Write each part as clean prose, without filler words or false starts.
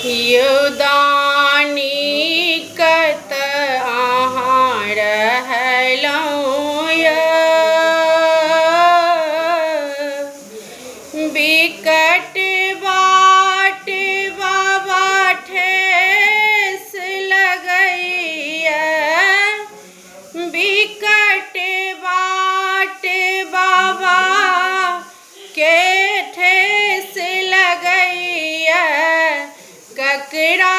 यौ दानी कतऽ अहाँ रहलहुँ यौ, विकट बाट बाबा ठेस लगैया, विकट बाट बाबा के ठेस लगैया, ककरा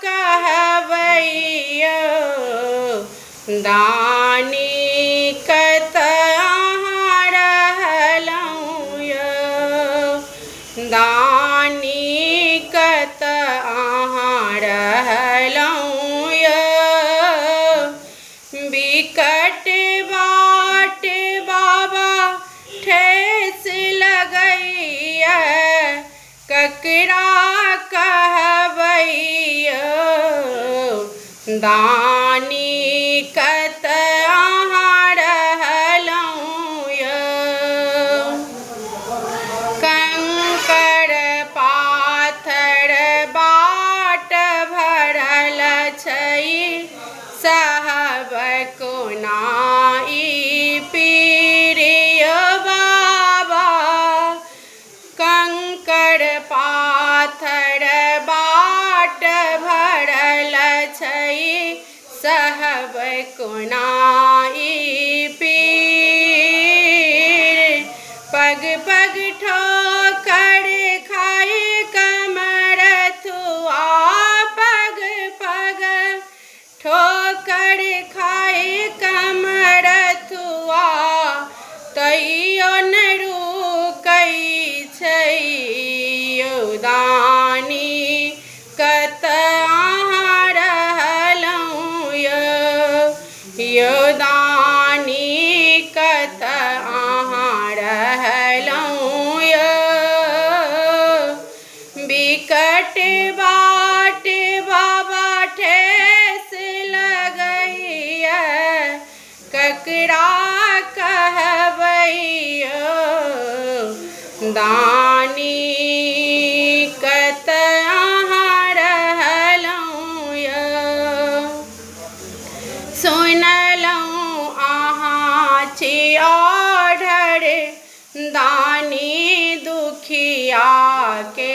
कहबै यौ दानी कतऽ अहाँ रहलहुँ यौ, दानी कतऽ अहाँ रहलहुँ यौ, विकट बाट बाबा ठेस लगैया, ककरा कहबै यौ दानी कतऽ अहाँ रहलहुँ यौ, कंकड़ पाथर बाट भरल छै, सहब कोना ई पीर यौ बाबा, कंकड़ पाथर बाट भरल छै, सहब कोना ई पीर, पग पग ठोकर खाय कमर थुआ, पग पग ठोकर खाय कमर थुआ, तैयो नहि रुकै छै यौ दानी कतऽ अहाँ रहलहुँ यौ, यौ दानी कतऽ अहाँ रहलहुँ यौ, विकट बाट बाबा ठेस लगैया, ककरा कहबै यौ दानी कतऽ अहाँ रहलहुँ यौ, सुनलहुँ अहाँ छी ऑर्डर दानी दुखिया के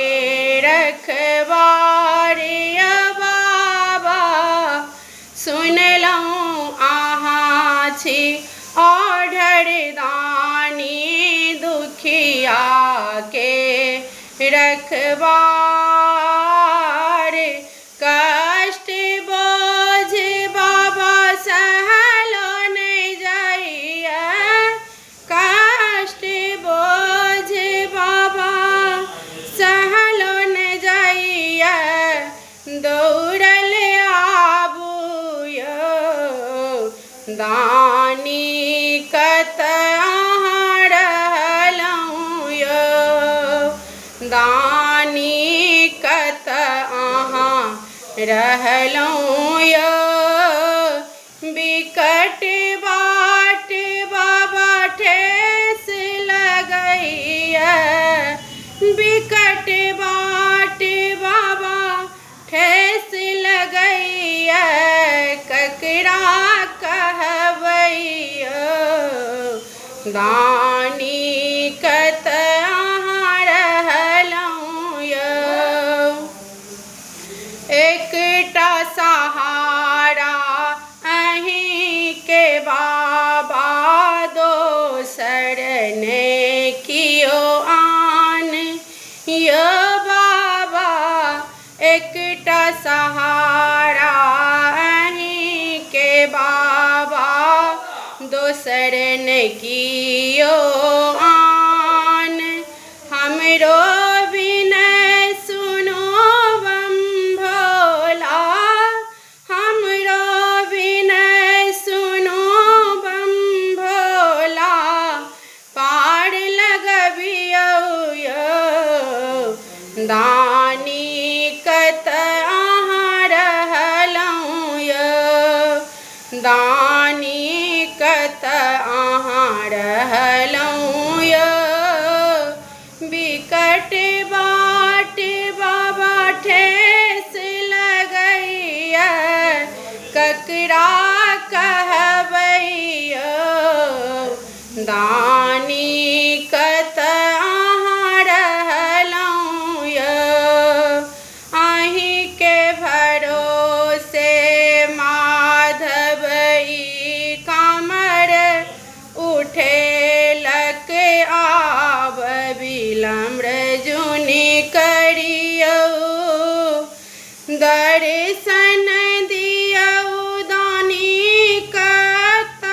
रखबार यौ बाबा, सुनलहुँ अहाँ छी ऑर्डर दानी दुखिया के रखबार, कष्ट बोझ बाबा सहलो नहि जाइया, कष्ट बोझ बाबा सहलो नहि जाइया, दौड़ल आबू यौ दानी कतऽ अहाँ रहलहुँ यौ, दानी कतऽ अहाँ रहलहुँ यौ, विकट बाट बाबा ठेस लगैया, विकट बाट बाबा ठेस लगैया, ककरा कहबै यौ दानी कतऽ अहाँ रहलहुँ यौ, एकटा सहारा अहीँके बाबा, दोसर नहि कियो आन यौ बाबा, एकटा सहारा अहीँके बाबा, दोसर नहि कियो आन, हमरो विनय सुनो बम भोला, हमरो विनय सुनो बम भोला, पार लगबियौ यौ दानी कतऽ अहाँ रहलहुँ यौ, दानी कतऽ अहाँ रहलहुँ। दर्शन दियौ दानी कतऽ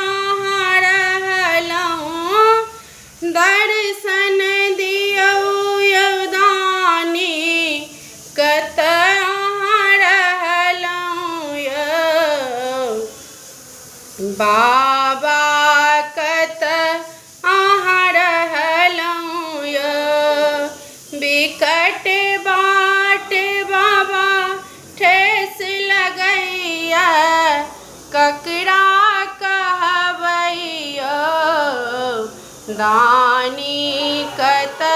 अहाँ रहलहुँ। दर्शन दियौ यौ दानी कतऽ अहाँ रहलहुँ यौ। बाबा कतऽ अहाँ रहलहुँ यौ। विकट बाट बाबा ठेस लगैया ककरा कहबै यौ। दानी कतऽ